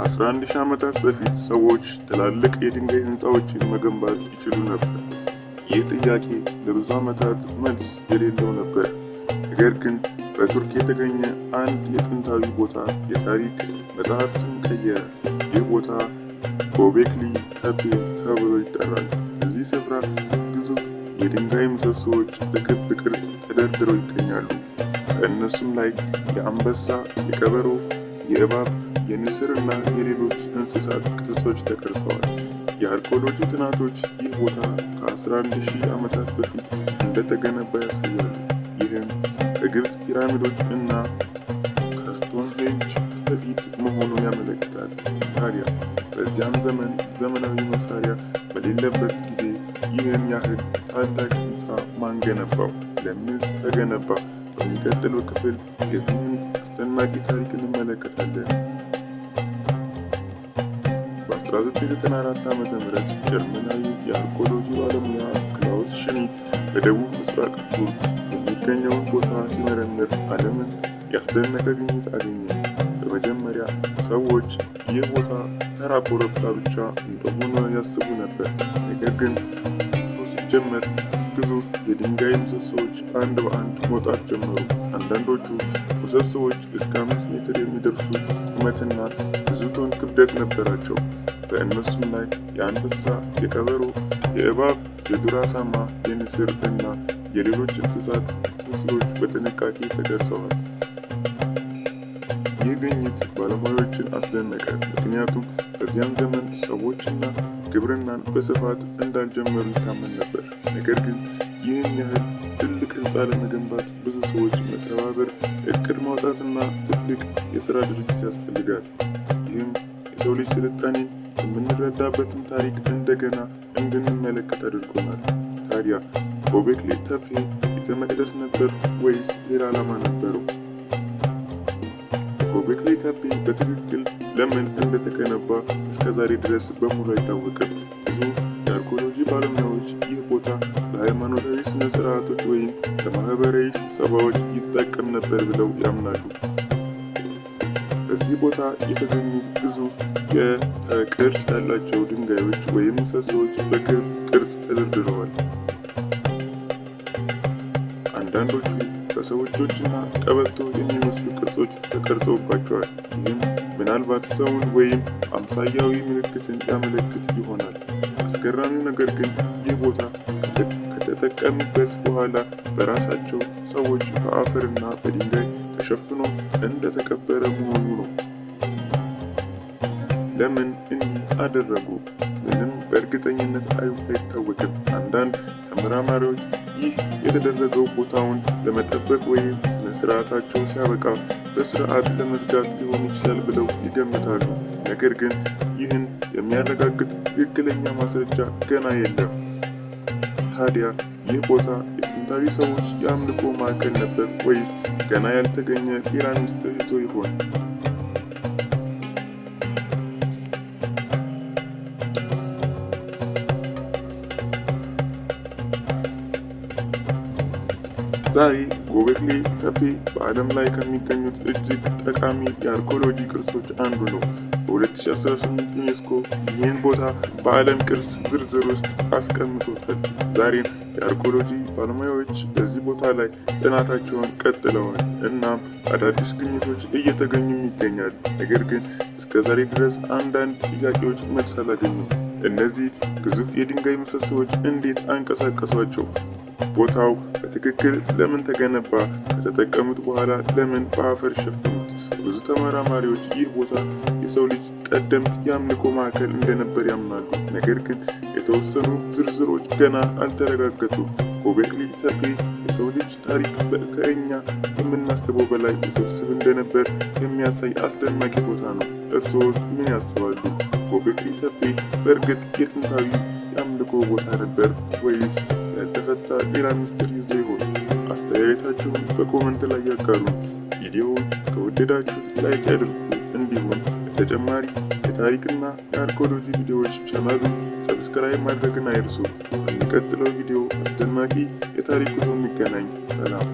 ከ11,000 ዓመታት በፊት ሰዎች ትላልቅ የድንጋይ ሕንፃዎችን መገንባት ይችሉ ነበር? ይህ ጥያቄ ለብዙ ዓመታት መልስ የሌለው ነበር። ነገር ግን በቱርክ የተገኘ አንድ የጥንታዊ ቦታ የታሪክ መጻሕፍትን ቀየረ። ይህ ቦታ ጎቤክሊ ተፔ ተብሎ ይጠራል። በዚህ ስፍራ ግዙፍ የድንጋይ ምሰሶዎች በክብ ቅርጽ ተደርድረው ይገኛሉ። ከእነሱም ላይ የአንበሳ፣ የቀበሮ፣ የእባብ፣ የንስር እና የሌሎች እንስሳት ቅርጾች ተቀርጸዋል። የአርኪኦሎጂ ጥናቶች ይህ ቦታ ከ11,000 ዓመታት በፊት እንደተገነባ ያሳያሉ። ይህም ከግብፅ ፒራሚዶች እና ከስቶንሄንጅ በፊት መሆኑን ያመለክታል። ታዲያ በዚያን ዘመን ዘመናዊ መሳሪያ በሌለበት ጊዜ ይህን ያህል ታላቅ ሕንፃ ማን ገነባው? ለምንስ ተገነባ? በሚቀጥለው ክፍል የዚህን አስደናቂ ታሪክ እንመለከታለን። በ1994 ዓ.ም ጀርመናዊው የአርኪኦሎጂ ባለሙያ ክላውስ ሽሚት በደቡብ ምስራቅ ቱርክ የሚገኘውን ቦታ ሲመረምር ዓለምን ያስደነቀ ግኝት አገኘ። በመጀመሪያ ሰዎች ይህ ቦታ ተራ ኮረብታ ብቻ እንደሆነ ያስቡ ነበር። ነገር ግን ቁፋሮ ሲጀመር ግዙፍ የድንጋይ ምሰሶዎች አንድ በአንድ መውጣት ጀመሩ። አንዳንዶቹ ምሰሶዎች እስከ 5 ሜትር የሚደርሱ ቁመትና ብዙ ቶን ክብደት ነበራቸው። በእነሱም ላይ የአንበሳ፣ የቀበሮ፣ የእባብ፣ የዱር አሳማ፣ የንስር እና የሌሎች እንስሳት ምስሎች በጥንቃቄ ተቀርጸዋል። ይህ ግኝት ባለሙያዎችን አስደነቀ፣ ምክንያቱም በዚያን ዘመን ሰዎችና ግብርናን በስፋት እንዳልጀመሩ ይታመን ነበር። ነገር ግን ይህን ያህል ትልቅ ሕንፃ ለመገንባት ብዙ ሰዎች መተባበር፣ እቅድ ማውጣትና ትልቅ የሥራ ድርጅት ያስፈልጋል። ይህም የሰው ልጅ ስልጣኔን የምንረዳበትን ታሪክ እንደገና እንድንመለከት አድርጎናል። ታዲያ ጎቤክሊ ተፔ ቤተ መቅደስ ነበር ወይስ ሌላ ዓላማ ነበረው? ጎቤክሊ ተፔ በትክክል ለምን እንደተገነባ እስከ ዛሬ ድረስ በሙሉ አይታወቅም። ብዙ የአርኪኦሎጂ ባለሙያዎች ይህ ቦታ ለሃይማኖታዊ ስነ ስርዓቶች ወይም ለማህበራዊ ስብሰባዎች ይጠቀም ነበር ብለው ያምናሉ። በዚህ ቦታ የተገኙት ግዙፍ የቅርጽ ያላቸው ድንጋዮች ወይም ምሰሶዎች በክብ ቅርጽ ተደርድረዋል። አንዳንዶቹ በሰው እጆችና ቀበቶ የሚመስሉ ቅርጾች ተቀርጸውባቸዋል። ይህም ምናልባት ሰውን ወይም አምሳያዊ ምልክትን ያመለክት ይሆናል። አስገራሚው ነገር ግን ይህ ቦታ ከተጠቀሙበት በኋላ በራሳቸው ሰዎች በአፈርና በድንጋይ ተሸፍኖ እንደተቀበረ መሆኑ ነው። ለምን እንዲህ አደረጉ? ምንም በእርግጠኝነት አይታወቅም። አንዳንድ ተመራማሪዎች ይህ የተደረገው ቦታውን ለመጠበቅ ወይም ስነ ስርዓታቸው ሲያበቃ በስርዓት ለመዝጋት ሊሆን ይችላል ብለው ይገምታሉ። ነገር ግን ይህን የሚያረጋግጥ ትክክለኛ ማስረጃ ገና የለም። ታዲያ ይህ ቦታ የጥንታዊ ሰዎች የአምልኮ ማዕከል ነበር ወይስ ገና ያልተገኘ ሌላ ምስጢር ይዞ ይሆን? ዛሬ ጎቤክሊ ተፔ በዓለም ላይ ከሚገኙት እጅግ ጠቃሚ የአርኪኦሎጂ ቅርሶች አንዱ ነው። በ2018 ዩኔስኮ ይህን ቦታ በዓለም ቅርስ ዝርዝር ውስጥ አስቀምጦታል። ዛሬም የአርኪኦሎጂ ባለሙያዎች በዚህ ቦታ ላይ ጥናታቸውን ቀጥለዋል፣ እናም አዳዲስ ግኝቶች እየተገኙም ይገኛሉ። ነገር ግን እስከ ዛሬ ድረስ አንዳንድ ጥያቄዎች መልስ አላገኙም። እነዚህ ግዙፍ የድንጋይ ምሰሶዎች እንዴት አንቀሳቀሷቸው? ቦታው በትክክል ለምን ተገነባ? ከተጠቀሙት በኋላ ለምን በአፈር ሸፈኑት? ብዙ ተመራማሪዎች ይህ ቦታ የሰው ልጅ ቀደምት የአምልኮ ማዕከል እንደነበር ያምናሉ። ነገር ግን የተወሰኑ ዝርዝሮች ገና አልተረጋገጡም። ጎቤክሊ ተፔ የሰው ልጅ ታሪክ ከእኛ የምናስበው በላይ ውስብስብ እንደነበር የሚያሳይ አስደናቂ ቦታ ነው። እርስዎስ ምን ያስባሉ? ጎቤክሊ ተፔ በእርግጥ የጥንታዊ የአምልኮ ቦታ ነበር ወይስ ያልተፈታ ሌላ ምስጢር ይዞ ይሆን? አስተያየታችሁን በ comment ላይ ያጋሩን። ቪዲዮውን ከወደዳችሁት like ያድርጉ። እንዲሁም ለተጨማሪ የታሪክና የአርኪኦሎጂ ቪዲዮዎች ቻናሉን subscribe ማድረግን አይርሱ። በሚቀጥለው ቪዲዮ አስደናቂ የታሪክ ጉዞ እንገናኝ። ሰላም።